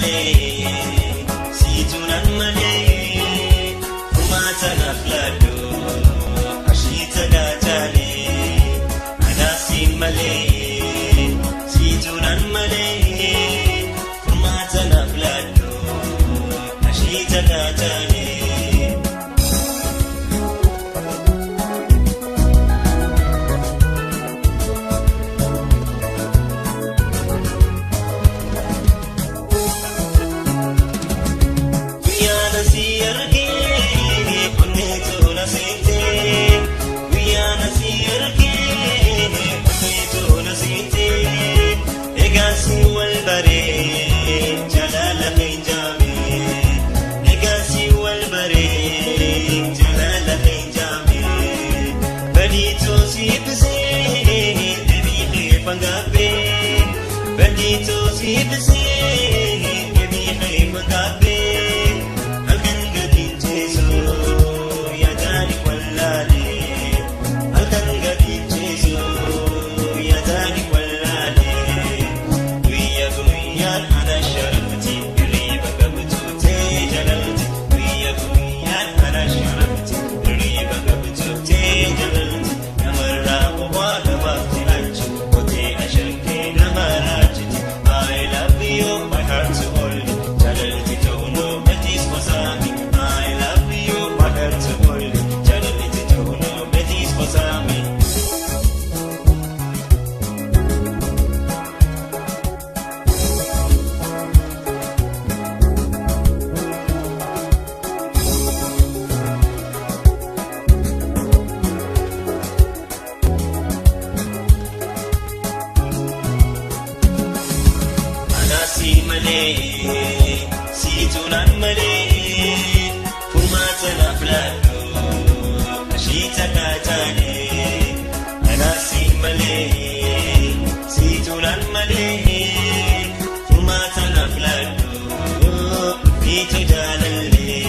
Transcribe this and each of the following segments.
malee siitunan malee furmaata naaf laaddu ashiita gaachaalee anaaf siin malee siitunan malee furmaata naaf laaddu ashiita gaachaalee. Siitunan malee furmaata naaf laaddu ashiita gaachaalee anaaf siin malee siitunan malee furmaata naaf laaddu fiitu jaalallee.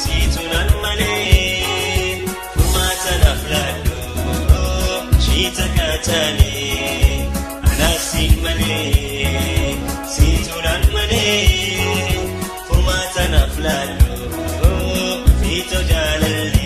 Siitunan malee furmaata naaf laaddu ashiita gaachaalee anaaf siin malee siitunan malee furmaata naaf laaddu fiitu jaalallee.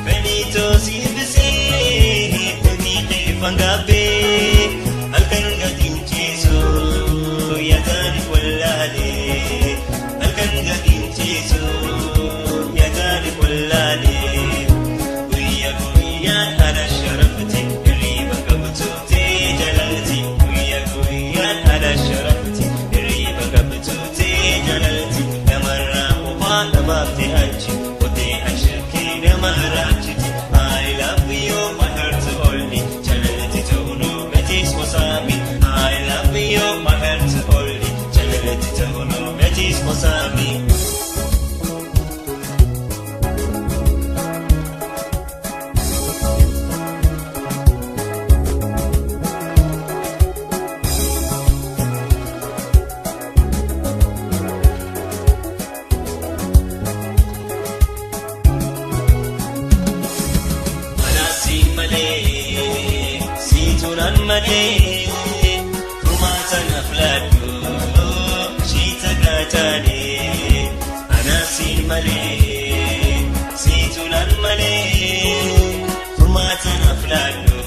Benito si bise, Benito fangabe. saami. Malee siituun malee furmaata naaf laaddu shiita gaataanii anaasiin malee siituun malee furmaata naaf laaddu.